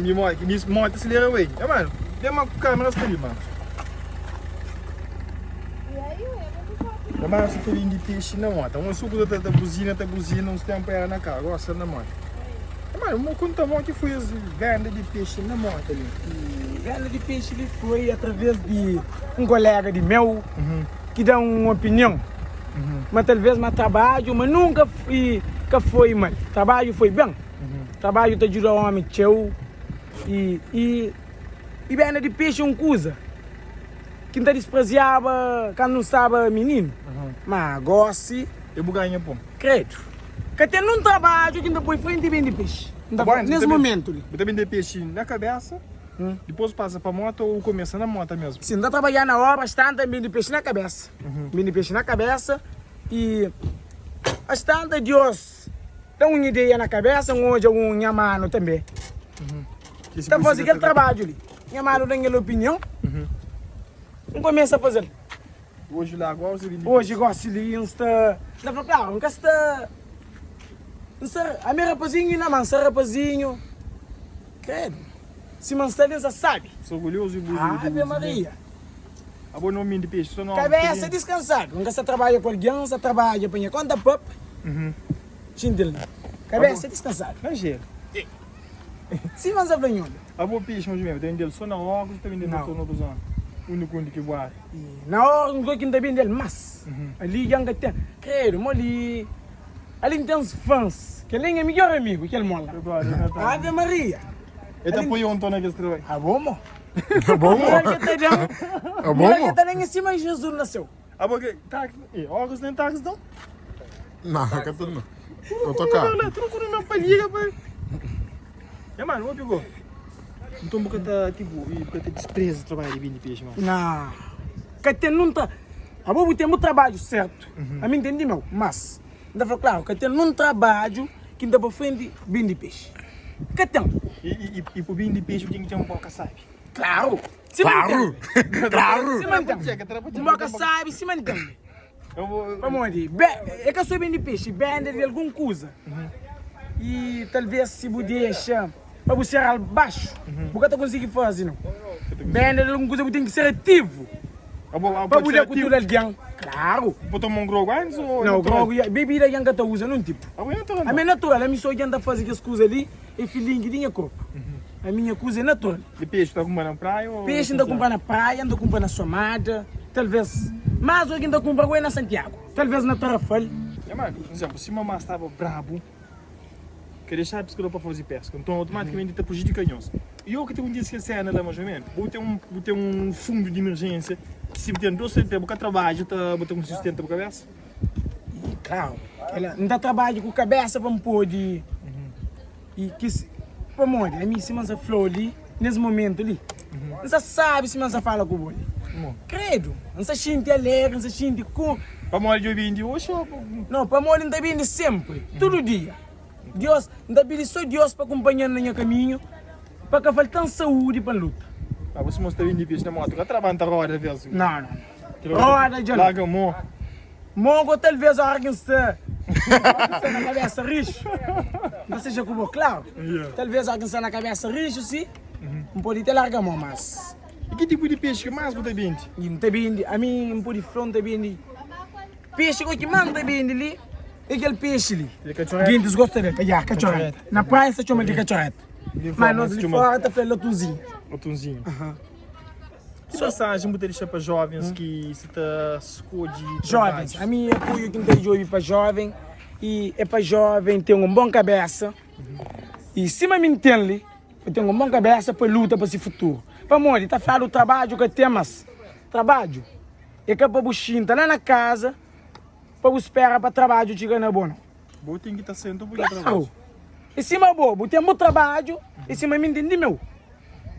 Di modi ki modi ta aselera bai. Ya mano, ben ma ku kamera sta li mano. Ya mano, sa ta bindi pexi na mota. Un suku ta ta buzina, ta buzina, uns tempu era na karu, gosi sta na mota. Ya mano, mo konta mo ki foi es venda di pexi na mota li. Venda di pexi li foi atraves di un kolega di meu ki da un opinion ma talves ma trabadju ma nunka ka foi mal, trabadju foi ben. Trabadju ta djuda ómi txeu i i i benda di pexi é un kuza ki N ta dispreziaba kandu N staba mininu, má gósi. E bu ganha pon? Kredu, ka ten nun trabadju ki N ta poi frenti bende pexi. N ta fla, nes momentu li. Bu ta bende pexi na kabésa, dipôs pasa pa móta ô bu kumesa na móta mésmu? Si, N ta trabadja na óbra, stanta N bende pexi na kabésa. N bende pexi na kabésa i astanta Diós. Da un ideia na kabesa, N odja un nha manu tanbe ta faze kel trabadju li. Nha manu da-m kel opinion, N kumesa faze-l. Oji gosi li N sta, N ta fla klaru, N ka sta, N sta, ami é rapazinhu inda, ma N sta rapazinhu, kredu, sima N sta li N sta sabi. Ave Maria! Kabesa diskansadu, N ka sta trabadja ku algen, N sta trabadja pa nha konta propi. Xinti-l na kabesa diskansadu. Sima N sa fla nho. Abo pexi mas mesmu, ta bende-l so na Orgus o ta bende-l na otu zona? Undi ku undi ki bu ari? Na Orgus go ki N ta bende-l mas. Ali dja N ka ten. Kredu, mo li, ali N ten fans. Kel li é nha midjor amigu, kel mo la. Ave Maria! E ta apoia-u nton na kes trabadju? Abo mo. Abo mo. Moral ke ta da-m. Abo mo. Moral ke ta da-m é sima Jesus na seu. Abo ke taxi? E Orgus ten taxi nton? Não, ka ten não. Autocarro. Tudo ku na pa liga pa. Ya mano, obi go. Nton bu ka ta tipo, bu ka ta despreza trabalho di bindi peixe, mano. Nah. Ka ten nun tra. Abo bu ten bu trabadju sertu. Ami N ten di meu, mas N ta fla klaru, ka ten nun trabadju ki N ta pa frenti bindi peixe. Ka ten. I, i, i pa bindi peixe bu ten ki ten un boka sabi. Klaru. Klaru! Klaru! Sima N ten. Un boka sabi sima N ten. Pamodi, é ka so bende pexi, benda di algun kuza. I talvês si bu dexa pa bu ser al baxu, bu ka ta konsigi faze nau. Benda di algun kuza bu ten ki ser ativu pa bu da ku tudu algen. Klaru! Bu toma un grogu antis ô Nau, grogu ya, bebida algen ka ta uza nun tipu. Ami é natural, ami so algen ta faze kes kuza li, é filingi di nha korpu. Ami nha kuza é natural. Di pexi ta kunpra na praia ô. Pexi N ta kunpra na praia, N ta kunpra na Somada, talvês. Más oki N ta kunpra ku é na Santiagu, talvês na Tarrafal. Nha mãe, pur izénplu, si mamá staba brabu, ka dexaba piskador pa faze peska, nton automatikamente ta prejudika nhos. I oki ta kontise kel sena la, más o ménus, bu ten un, bu ten un fundu di imerjénsia ki si bu ten dos sente, bu ka trabadja, ta, bu ta konsigi sustenta bu kabésa? I klaru, kel-la, N ta trabadja ku kabésa pa N pode. I ki si, pamodi ami sima N sa fla-u li, nes momentu li, N sa sabi sima N sa fala ku bo li. Kredu, N sa xinti alegri, N sa xinti ku. Pamodi djo bindi oxi o. No, pamodi N ta bindi senpri, tudu dia. Dios, N ta pidi so Dios pa kunpanha-m na nha kaminhu, pa ka falta-m saúdi pa N luta. Ma bo sima bu sta bindi pexi na moto, ka trabanta roda ves. No, no, no. Roda dja no. Larga mo. Mogo talvez ora ki N sta sta na kabesa rixu, N ta seja ku bo klaru, talvez ora ki N sta na kabesa rixu si, N pode te larga mo, mas. I ki tipu di pexi ki mas bu ta bindi? N ta bindi, ami N pode fla N ta bindi pexi ku ki mas N ta bindi li é kel pexi li. Gentis gosta del, ya, katxoreta. Na praia es ta txoma-l di katxoreta, mas nos li fora ta fla-l atunzinhu. Atunzinhu. Ki mensajen bu ta dexa pa jovens ki sa ta skodje trabadju? Jovens, ami apoiu ki N ta djobe pa joven i é pa joven ten un bon kabesa i sima mi N ten li, pa ten un bon kabesa pa luta pa si futuru. Pamodi ta fladu trabadju ka ten mas trabadju é ka pa bu xinta la na kaza pa bu spera pa trabadju txiga na bo nau. Bu ten ki ta senta bu trabadju. Klaru! I sima bo, bu ten bu trabadju i sima mi N ten di meu.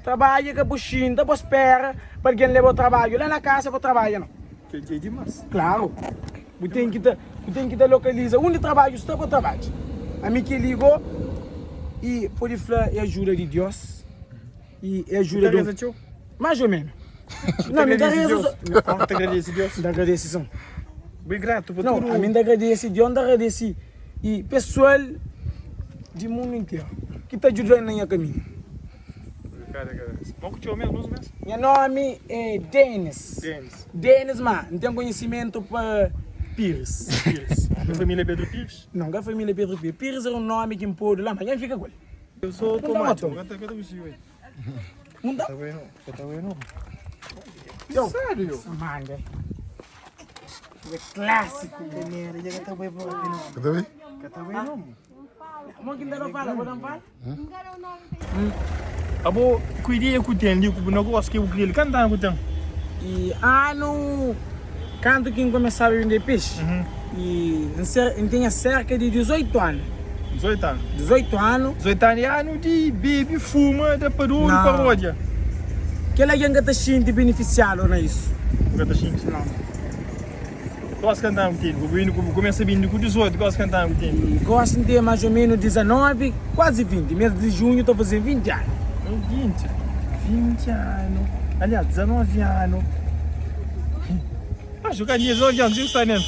Trabadja ka bu xinta bo spera pa algen leba-u trabadju la na kasa bu trabadja nau. Kel ki é dimas. Klaru, bu ten ki ta bu ten ki ta lokaliza undi trabadju sta pa trabadja. Ami kel-li go i pode fla é ajuda di Dios i é ajuda Bu ta reza txeu? Mais ou menu. Bu ta agradese Dios? Bu ta agradese Dios? N ta agradese sin. Bu é gratu pa tudu. Nau, ami N ta agradese Dios, N ta agradese i pesoal di mundu interu ki ta djuda-m na nha kaminhu. Kada kabesa. Mo ku txeu mes, nos mes? Nha nomi é Denis. Denis. Denis ma N ten konhisimentu pa Pires. Pires. Nha família é Pedro Pires? Não, ka família Pedro Pires. Pires era um nomi ki N podu la, ma nha N fika ku el. Eu sou N ta tomate. mata-u. Ka ta ka ta kusiu ei. N ta. Ka ta bai no. Ka ta bai no. Yo. Sério yo? Essa manga é clássico. Primeiro, já ka ta bai propi no. Ka ta bai? Ka ta bai no. Mo ki N ta da fala, bo ta fala? Abo ku ideia ku ten li ku bu nagósiu ki bu kria li, kantu anu ku ten? E anu kantu ki N kumesaba bende pexi, e N tinha serka di 18 anu. 18 anu? 18 anu. 18 anu é anu di bebe, fuma, da pa dodu, pa rodja. Kel algen ka ta xinti benefisiadu na isu. Bu ka ta xinti? Nau. Gosi kantu anu ku tene? Bu bindi ku bu kumesa bindi ku 18, gosi kantu anu ku tene? Gosi N ten mais ou menos 19, kuazi 20. Mes di junhu ta faze 20 anu. Meu 20, 20 anu, aliás 19 anu. Acho ka 19 anu, si bu sta nel.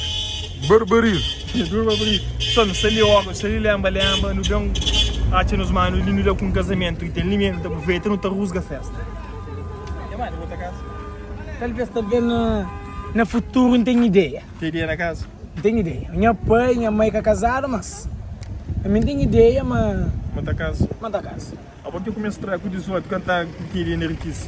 Barbariz. Duru barbariz. So nu sta li oga, nu sta li lenba lenba, nu ben atxa nos manu li, nu da ku un kazamentu ki ten li mesmu, nu ta aproveita, nu ta rusga festa. E manu, bu ta kasa? Talvez, talvez na na futuru N ten ideia. Ten ideia na kaza? N ten ideia. Nha pai, nha mai ka kazadu, mas ami N ten ideia ma. Ma ta kaza? Ma ta kaza. Abo ki kumesa tra ku 18 ka ta kiri na rikisa?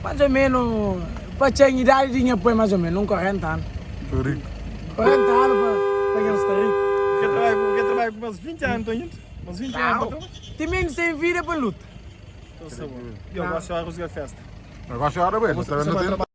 Mais ou menu, pa txeu idadi di nha pai mais ou menu, un 40 anu. Tô riku. 40 anu pa pa nha sta riku. Ke trabadja ku ke trabadja ku mas 20 anu ta inda? Mas 20 anu pa trabadja? Ti menus sem vida pa luta. Então sta bom. Yo, gosi ora rusga festa. Gosi ora bai, no ta no ten.